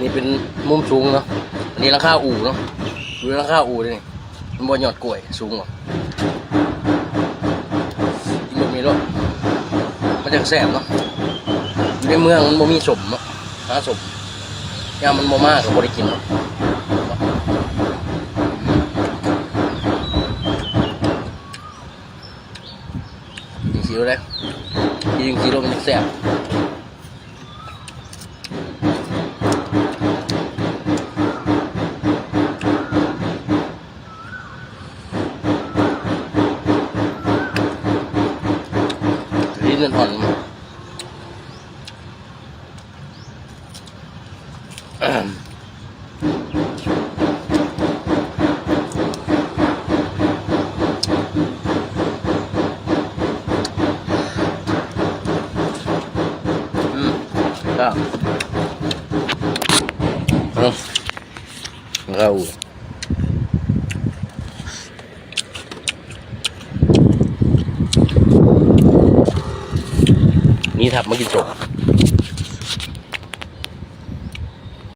ນີ້ເປັນມຸມສູງເນາະ ອັນນີ້ຫຼັງຄາອູ່ເນາະ ຢູ່ຫຼັງຄາອູ່ເດ້ນີ້ ມັນບໍ່ຍອດກ້ວຍສູງຫວາ ກິນແບບນີ້ໂລດ ມັນຈັ່ງແຊບເນາະ ຢູ່ໃນເມືອງມັນບໍ່ມີສົ້ມເນາະ ຫາສົ້ມ ຍາມມັນບໍ່ມາກໍບໍ່ໄດ້ກິນເນາະ ກິນຈັ່ງຊີ້ໂລດເດ້ ກິນຈັ່ງຊີ້ໂລດມັນຈັ່ງແຊບ. ອືມ ແຊບ ເອົາ ເອົາ ນີ້ທັບມາກິນສົ້ມ.